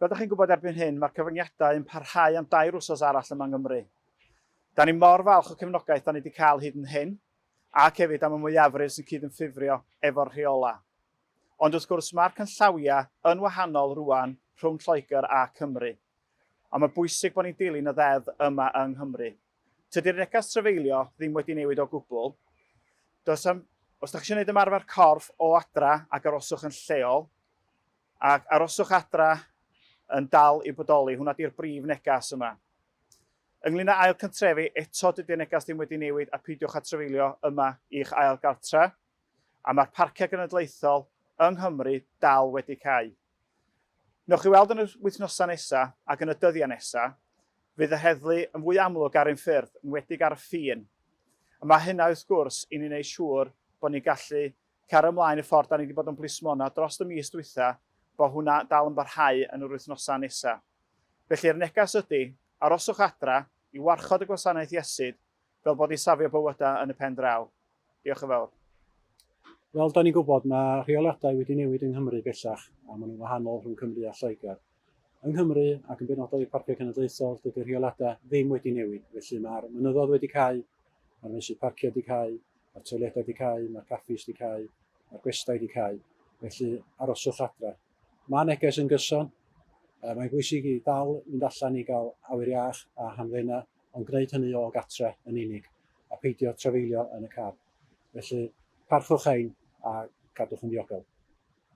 Fel da chi'n gwybod erbyn hyn, mae'r cyfyngiadau yn parhau am dair wsos arall yma yng Nghymru. Da ni mor falch o cefnogaeth da ni wedi cael hyd yn hyn, ac hefyd am y mwyafrif sy'n cydymffurfio efo'r rheolau. Ond wrth gwrs mae'r canllawiau yn wahanol rwan rhwng Lloegr a Cymru. A mae'n bwysig bod ni'n dilyn y ddeddf yma yng Nghymru. Tydi'r neges trafeilio ddim wedi newid o gwbl. Does am, os da chi eisiau gwneud ymarfer corff o adra ac aroswch yn lleol, Ac aroswch adra yn dal i bodoli, hwnna di'r brif negas yma. Ynglyn â ail cantrefi, eto dydy'r negas ddim wedi newid a peidiwch â trafeilio yma i'ch ail gartre. A mae'r parciau genedlaethol yng Nghymru dal wedi cau. Newch chi weld yn y wythnosau nesaf ac yn y dyddiau nesaf, fydd y heddlu yn fwy amlwg ar ein ffyrdd, yn wedig ar y ffin. A mae hynna wrth gwrs i ni wneud siŵr bod ni'n gallu Cario ymlaen y ffordd da ni wedi bod yn blismona dros y mis dwytha, bo hwnna dal yn barhau yn yr wythnosau nesa. Felly'r neges ydy, aroswch adra i warchod y gwasanaeth iesid fel bod ni'n safio bywydau yn y pen draw. Diolch yn fawr. Fel da ni'n gwybod, mae rheoliadau wedi newid yng Nghymru bellach, a maen nhw'n wahanol rhwng Cymru a Lloegr. Yng Nghymru, ac yn benodol i'r Parciau Cenedlaethol, dydy'r rheoliadau ddim wedi newid, felly mae'r mynyddoedd wedi cau, mae'r meysydd parcio wedi cau, Mae'r toiledau 'di cau, mae'r caffis 'di cau, mae'r gwestai 'di cau, felly aroswch adra. Mae neges yn gyson, mae'n bwysig i dal mynd allan i gael awyr iach a hamddena, ond gwneud hynny o gatre yn unig, a peidio trafeilio yn y car. Felly, parchwch ein a cadwch yn ddiogel.